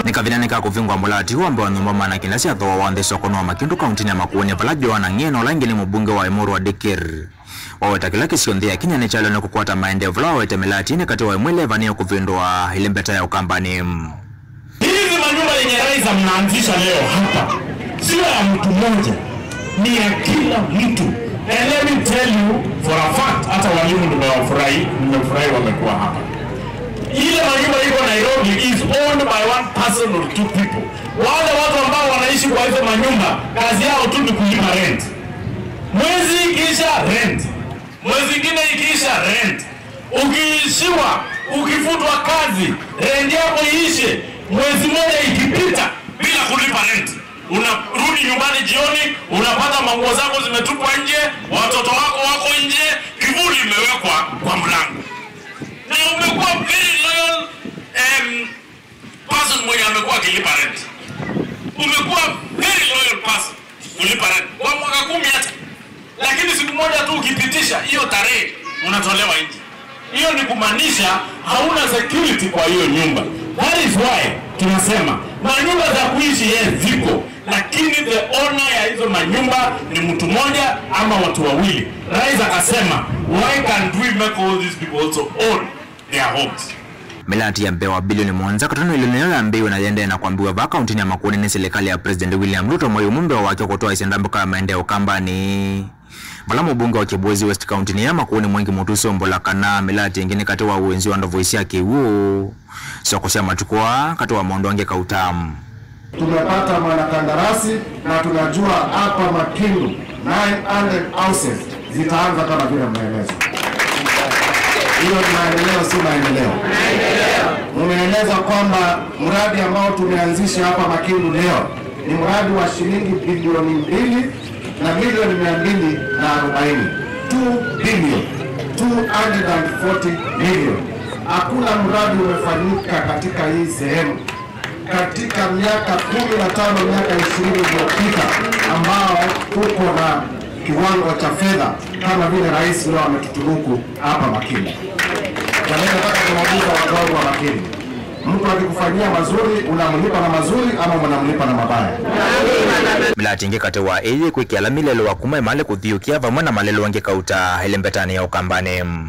Nĩ kavindanĩ ka kũvingũa mũlati wa mbee wa nyũmba maana kenda sya thooa wa nthĩ sokonĩ wa Makĩndũ kaũntĩnĩ ya Makueni, vala Joanna Ng'eno, ũla ĩngĩ nĩ mũmbunge wa Emurwa Dikir, waweta kĩla kĩsio nthĩ ya Kenya nĩkyalĩwe nĩ kũkwata maendeeo, vala wawete mĩlati ĩnĩ katĩ wa ĩmwe ĩla ĩvanĩĩwe kũvĩndũa ĩlembeta ya Ũkambanĩ. Hizi manyumba yenye rais mnaanzisha leo hapa sio ya mtu mmoja, ni ya kila mtu. And let me tell you for a fact, hata walimu nimewafurahi, nimefurahi wamekuwa hapa. Ile manyumba iko Nairobi is owned by one person or two people. Wale watu ambao wanaishi kwa hizo manyumba, kazi yao tu ni kulipa rent. Mwezi ikiisha, rent. Mwezi ingine ikiisha, rent. Ukiishiwa, ukifutwa kazi, rent yako iishe, mwezi mmoja ikipita bila kulipa rent, unarudi nyumbani jioni, unapata manguo zako zimetupwa nje, watoto wako wako nje, kivuli imewekwa kwa mlango. Na umekuwa very loyal, em, person mwenye amekuwa akilipa rent. Umekuwa very loyal person kulipa rent kwa mwaka kumi hata. Lakini siku moja tu ukipitisha hiyo tarehe, unatolewa nje. Hiyo ni kumaanisha hauna security kwa hiyo nyumba. That is why tunasema manyumba za kuishi, yes, ziko, lakini the owner ya hizo manyumba ni mtu mmoja ama watu wawili. Rais akasema, why can't we make all these people also own their homes? Mĩlati ya mbee wa bilioni mũonza katono ĩlĩ nĩyo yambĩĩwe na yĩendee na kwambĩĩw'a vaa kaũntĩnĩ ya Makueni nĩ silikalĩ ya President William Ruto, mwei ũmwe mbee wake kũtwaĩsya ndambũka ya maendeeo Ũkambanĩ, vala mũmbunge wa Kibwezi West kaũntĩnĩ ya Makueni, Mwengi Mũtuse, ũmbũla kana mĩlati ĩngĩ nĩ katĩ wa ũenzi wa ndovoi sya kĩw'ũ, soko sya matukũ aa, katĩ wa maũndũ angĩ kauta. Tumepata mwanakandarasi na tunajua hapa Makindu nine hundred houses zitaanza kama vile mmeeleza. Hiyo ni maendeleo, si maendeleo? Mumeeleza kwamba mradi ambao tumeanzisha hapa Makindu leo ni mradi wa shilingi bilioni mbili na milioni mia mbili na arobaini. Two billion, two hundred and forty million. Hakuna mradi umefanyika katika hii sehemu. Katika miaka kumi na tano, miaka ishirini iliyopita, ambao tuko na kiwango cha fedha kama vile rais leo ametutunuku hapa Makini. Na mimi nataka kuwauliza watu wangu wa Makini, mtu akikufanyia mazuri, unamlipa na mazuri ama unamlipa na mabaya? Mĩlati ĩngĩ katĩ wa ĩĩ kwĩkĩa ala mĩlelwa kuma ĩmale kũthiũkĩa vamwe na malelwa angĩ kauta ĩlembetanĩ ya Ũkambanĩ.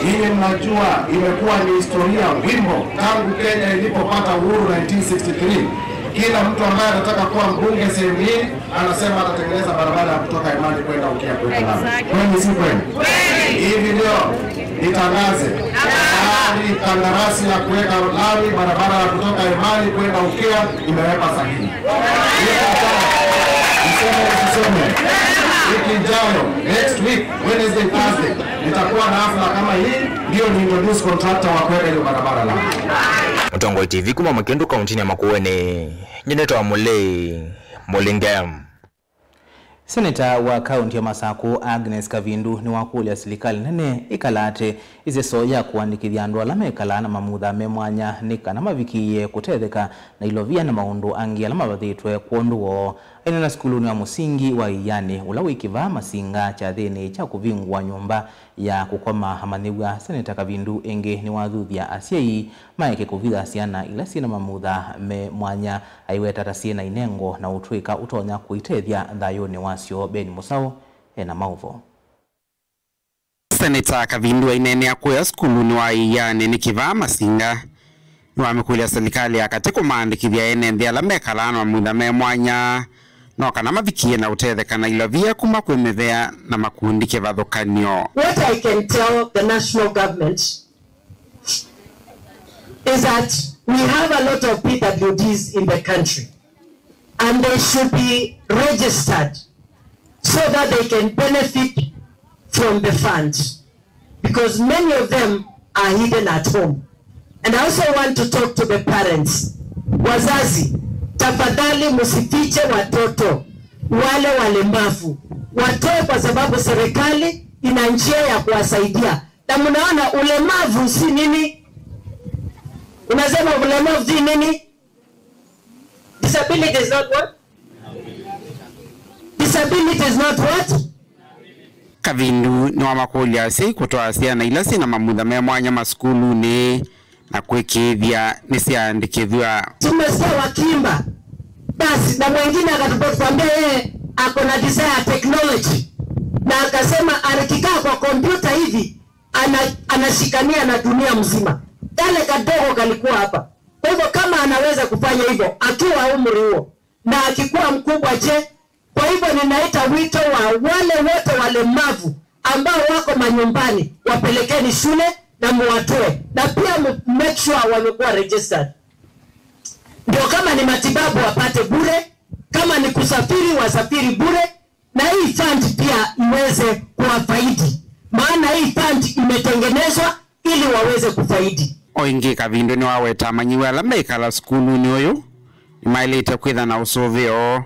Nyinyi mnajua, imekuwa ni historia wimbo tangu Kenya ilipopata uhuru nineteen sixty-three. Kila mtu ambaye anataka kuwa mbunge sehemu hii anasema atatengeneza barabara ya kutoka Imali kwenda Ukia kuweka lami. Kweli si kweli? Hivi leo nitangaze tayari kandarasi ya kuweka lami, barabara ya kutoka Imali kwenda Ukia imewekwa sahihi. Niseme nisiseme, wiki ijayo, next week, Wednesday, Thursday, nitakuwa na hafla kama hii, ndio ni introduce contractor wa kuweka hiyo barabara lami. Mũtongoi T V kuma Makĩndũ kauntinĩ ya Makueni, nyie nĩtawa Mũlei Mũlinge. Seneta wa kaunti ya Masakũ, Agnes Kavindu, nĩwakũlya silikalĩ nene ĩkalaate ĩseso ya kũandĩkĩthya andũ ala mekalaa na mamutha me mwanya nĩ kana mavikĩĩe kũtetheka na ilovia na maũndũ angĩ ala mavathĩtwe kwondũ woo. Aineena sukulunĩ wa mũsingi wa Ianĩ, ũla wĩ Kĩvaa Masinga, kyathĩnĩ kya kũvingũa nyũmba ya kũkoma amanyĩw'a, Seneta Kavindu ĩngĩ nĩwathuthya asyai maeke kũvitha syana ila syĩ na mamutha me mwanya, aiweta ta syĩ na inengo na ũtw'ĩka ũtonya kũitethya thayũnĩ wasyo. Ben Mũsaũ e na maũvoo. Seneta Kavindu aineenea kũya sukulunĩ wa Ianĩ nĩ Kĩvaa Masinga, nĩwamĩkũlya silikalĩ ya katĩ kũmaandĩkĩthya ene nthĩ ala mekalaa na mamutha me mwanya, no kana mavikĩĩe na ũtetheka na ilovia kuma kwĩ mĩvea na makundi kĩvathũkany'o. What I can tell the national government is that we have a lot of P W Ds in the country, and they should be registered so that they can benefit from the fund, because many of them are hidden at home. And I also want to talk to the parents. Wazazi, tafadhali msifiche watoto wale walemavu. Watoe, kwa sababu serikali ina njia ya kuwasaidia. Na mnaona ulemavu si nini? Unasema ulemavu si nini? Disability is not what? Disability is not what? Kavindu nĩwamakũlya asyai kũtwaa syana ila syĩ na mamutha me mwanya masukulunĩ na kwĩkĩĩthya nĩsyaandĩkĩthw'a. Tumesikia wakiimba, basi, na mwingine akatupa kuambia yeye ako na desire ya technology, na akasema akikaa kwa kompyuta hivi ana, anashikania na dunia mzima. Kale kadogo kalikuwa hapa. Kwa hivyo kama anaweza kufanya hivyo akiwa umri huo na akikuwa mkubwa, je? Kwa hivyo ninaita wito wa wale wote walemavu ambao wako manyumbani, wapelekeni shule na muwatoe, na pia mu make sure wamekuwa registered, ndio kama ni matibabu wapate bure, kama ni kusafiri wasafiri bure, na hii fund pia iweze kuwafaidi, maana hii fund imetengenezwa ili waweze kufaidi. O ĩngĩ, Kavindu nĩwaweta amanyĩw'a ala mekala sukulunĩ ũyũ nĩmaĩlĩte kwĩtha na ũsũvĩo,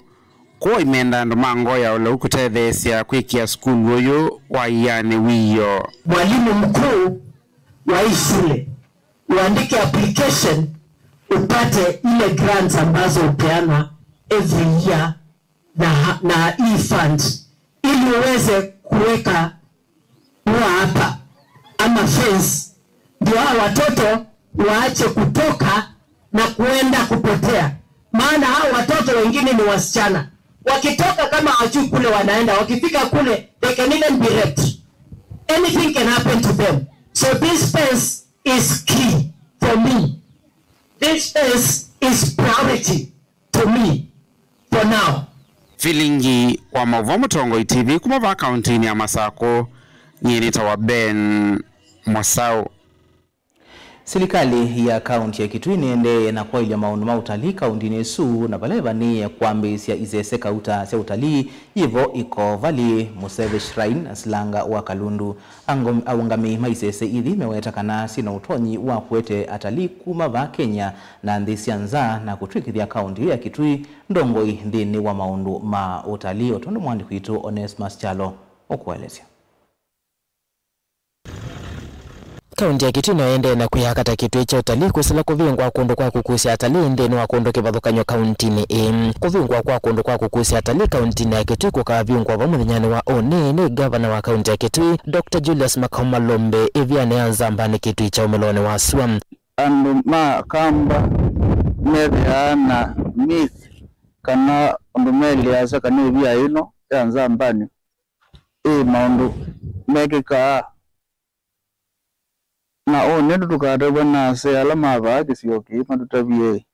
kwoou imenda andũ ma ngoo ya ũlau kũtetheesya kwĩkĩa sukulu ũyũ wa Ianĩ wĩoo. Mwalimu mkuu wa hii shule, uandike application upate ile grants ambazo hupeanwa every year na, na hii fund, ili uweze kuweka ua hapa ama fence, ndio hao watoto waache kutoka na kuenda kupotea, maana hao watoto wengine ni wasichana. Wakitoka, kama hawajui kule wanaenda, wakifika kule, they can even be raped. Anything can happen to them. So this fence is key for me. This fence is priority to me for now. Vilingi wa maũvoo, Mũtongoi T V kuma vaa kauntinĩ ya Masakũ, nyie nĩtawa Ben Mwasaũ. Silikalĩ ya kaunti ya Kitui nĩendeee na kwaĩlya maũndũ ma ũtalii kauntinĩ ĩsu, na vala ĩvanĩĩe kwambĩĩsya isese kauta sya ũtalii yĩ vo Iko Valley, Museve Shrine na Silanga wa Kalundu. Angom-, aũngamĩi ma isese ithi meweta kana syĩ na ũtonyi wa kũete atalii kuma vaa Kenya na nthĩ sya nza, na kũtw'ĩkĩthya kaunti ya Kitui ndongoi nthĩnĩ wa maũndũ ma ũtalii, o tondũ mũandĩki witũ Onesmus Kyalo ũkũelesya. Kaunti ya Kitui no ĩendee na kwĩyaka ta kĩtw'ĩ kya ũtalii kwĩsĩla kũvingũa kũndũ kwa kũkusya atalii nthĩnĩ wa kũndũ kĩvathũkany'o kauntinĩ ĩĩ. Kũvingũa kwa kũndũ kwa kũkusya atalii kauntinĩ ya Kitui kũkavingũa vau mũthenyanĩ wa ũnĩ nĩ ngavana wa kaunti ya Kitui, Doctor Julius Makau Malombe, ĩvianĩ ya Nzambanĩ kĩtui kya ũmĩlonĩ wa sua. Andũ ma Kamba methĩaa na myth kana ũndũ meeleasya kana ĩvia ĩno ya Nzambanĩ ĩ maũndũ mekĩkaa. Na ũnĩ tũkatavw'a na asyai ala ma vaa kĩsio kĩĩ matũtavye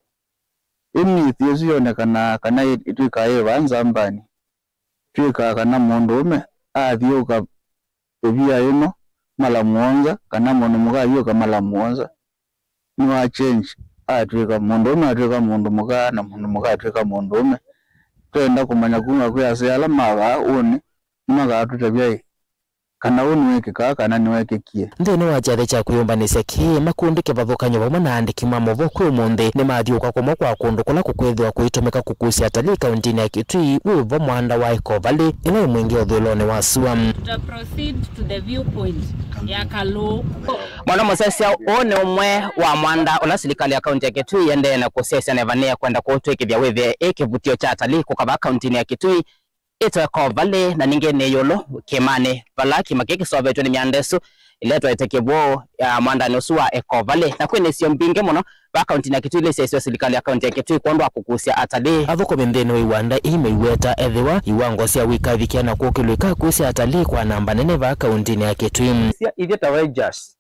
ĩ myth ĩsu yonekanaa kana ĩ-, ĩtw'ĩkaa yĩ vaa Nzambanĩ. Twĩkaa kana mũndũũme athyũũka ĩvia ĩno mala mũonza, kana mũndũ mũka athyũũka mala mũonza, nĩwa change, atw'ĩka mũndũũme, atw'ĩka mũndũ mũka, na mũndũ mũka atw'ĩka mũndũũme. Twenda kũmanya kuma kwĩ asyai ala ma vaa ũnĩ, nĩmakatũtavya ĩ, kana ũu nĩwĩkĩkaa kana nĩwekĩkie. Nthĩnĩ wa kyathĩ kya kwĩyũmbanĩsya kĩĩ, makundi kĩvathũkany'o vamwe na aandĩki ma movoo kwĩ ũmũnthĩ nĩmathyũũka kũmwe kwa kũndũ kũla kũkwĩthĩwa kũitũmĩka kũkusya atalii kauntinĩ ya Kitui wĩ vo mwanda wa Eco Valley, ĩla ĩ mwingĩ ũthũĩlonĩ wa sua. Tũta proceed to the viewpoint ya Kalũũ. Mwana mũsesya ũũ nĩ ũmwe wa mwanda ũla silikalĩ ya kaunti ya Kitui ĩendee na kũsesya na ĩvanĩe kwenda kũtw'ĩkĩthya wĩthĩe ĩ kĩvutĩo kya atalii kũka vaa kauntinĩ ya Kitui ĩtwe Eco Valley, na ningĩ nĩ ĩũlũ kĩĩmanĩ vala kĩĩma kĩĩ kĩsovetw'e nĩ myanda ĩsu ĩla ĩtwaĩte kĩw'ũ, ya mwandanĩ ũsu wa Eco Valley. Na kwĩ na isio mbingĩ mũno vaa kauntinĩ ya Kitui ila isyaĩĩsw'e silikalĩ ya kaunti ya Kitui kwondũ wa kũkusya atalii. Athũkũmi nthĩnĩ wa iwanda ii maiweta ethĩwa iwango sya ũikavikĩa na kũkĩlw'a ikakusya atalii kwa namba nene vaa kauntinĩ ya Kitui. Sya ithyĩ ta Rangers,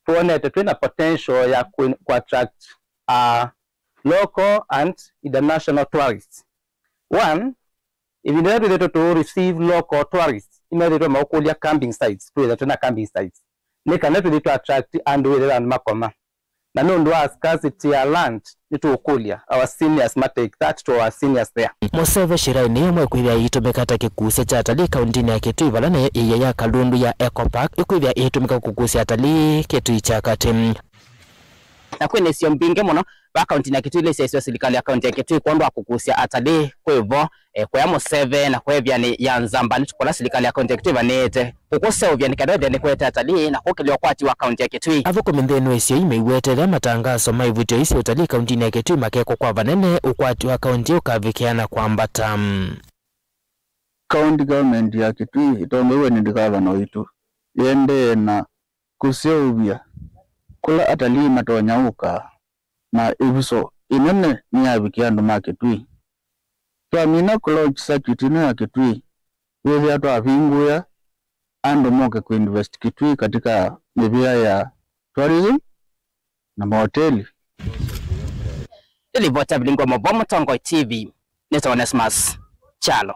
twonete twĩ na potential ya kũ-, kũ attract, uh, local and international tourists. One, ĩvinda yĩla twĩthĩtwe tũ receive local tourists, nĩmethĩtwe maũkũlya camping sites, twĩthĩtwe twĩ na camping sites, nĩ kana twĩthĩtwe tũ attract andũ, wĩthĩe andũ makoma. Na nũndũ wa scarcity ya land, nĩtũũkũlya our seniors ma take that to our seniors there. Mũseve Shirai nĩ ĩmwe kwĩthĩa ĩitũmĩka ta kĩkusya kya atalii kauntinĩ ya Kitui, vala nayo ĩia ya Kalundu ya Eco Park ĩkwĩthĩa ĩitũmĩka kũkusya atalii Kitui kya katĩ. Na kwĩ na isio mbingĩ mũno vaa kauntinĩ ya Kitui ila isyaĩĩsw'e silikalĩ ya kaunti ya Kitui kwondũ wa kũkusya atalii kwĩ vo, eh, kũya Mũseve na kũya ĩvĩanĩ ya Nzambanĩ, kũla silikalĩ ya kaunti ya Kitui ĩvanĩĩte kũkũseũvya nĩ kana ĩthĩe nĩkũete atalii na kũkĩlya ũkwati wa kaunti ya Kitui. Athũkũmi nthĩnĩ wa isio ii maiweta ethĩwa matangaso ma ivutĩo ii sya ũtalii kauntinĩ ya Kitui makekwa kwa vanene, ũkwati wa kaunti ĩĩ ũkavikĩa na kwambata. County government ya Kitui ĩtongoew'e nĩ ngavana waitũ yĩendee na kũseũvya kũla atalii matonya ũka, na ĩvuso ĩnene nĩyavikie andũ ma Kitui. Twamina kũ launch circuit ĩno ya Kitui, wĩthĩa twavingũĩa andũ moke kũ invest Kitui katika mĩvĩa ya tourism na mahoteli. Nĩ livoti ya Vilingi wa Mauvoo, Mũtongoi T V, nĩtawa Onesmus Kyalo.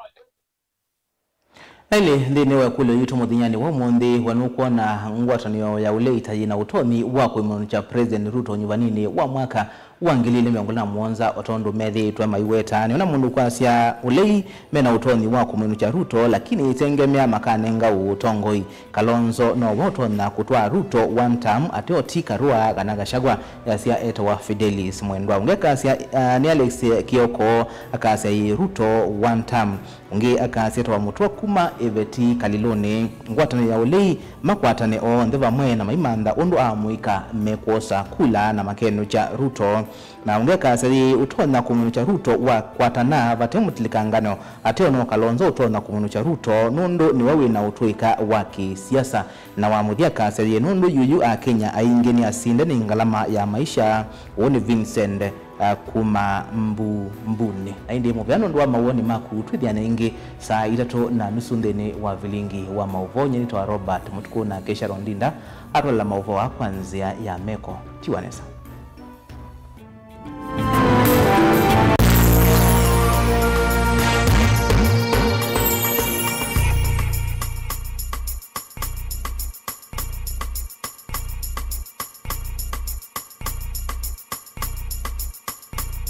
Na ĩndĩ nthĩnĩ wa ĩkũlyo yitũ mũthenyanĩ wa ũmũnthĩ, we nũkwona ngwatanĩo ya ũlei ta yĩ na ũtonyi wa kũimũnũkya President Ruto nyuvaninĩ wa mwaka wa ngili ilĩ mĩongo ĩlĩ na mũonza, o tondũ methĩĩtwe maiweta? Nĩona mũndũ kwasya ũlei me na ũtonyi wa kũmwĩnũkya Ruto, lakini itengemea makanenga ũũ ũtongoi. Kalonzo nowe ũtonya kũtwaa Ruto one term, ateo ti Karua kana Gachagua, yasya etawa Fidelis Mwendwa. Ũngĩ akasya, ah, nĩ Alex Kioko, akasya ĩ Ruto one term. Ũngĩ akasya etawa Mũtwa kuma Ĩveti Kalilũnĩ. Ngwatanĩo ya ũlei makwatane onthe vamwe na maimantha ũndũ amũika mekwosa kula na makenũkya Ruto. Na ũngĩ akasya yĩ ũtonya kũmwĩnũkya Ruto wakwatana vate mũtilĩkangano, ateo no Kalonzo ũtonya kũmwĩnũkya Ruto nũndũ nĩwe wĩ na ũtũĩka wa kĩsiasa. Na wa mũthya akasya yĩ nũndũ yuyu Akenya aingĩ nĩ asinde nĩ ngalama ya maisha. Ũũ nĩ Vincent, uh, kuma Mbu-, Mbunĩ. Na ĩndĩ mũvea nũndũ wa mawoni maku, twĩthĩane ĩngĩ saa itatũ na nusu nthĩnĩ wa Vilingi wa Mauvoo. Nyie nĩtawa Robert Mũtukũ, nake Sharon Ndinda atwala mauvoo aa kwa nzĩa ya meko. Tiwa nesa.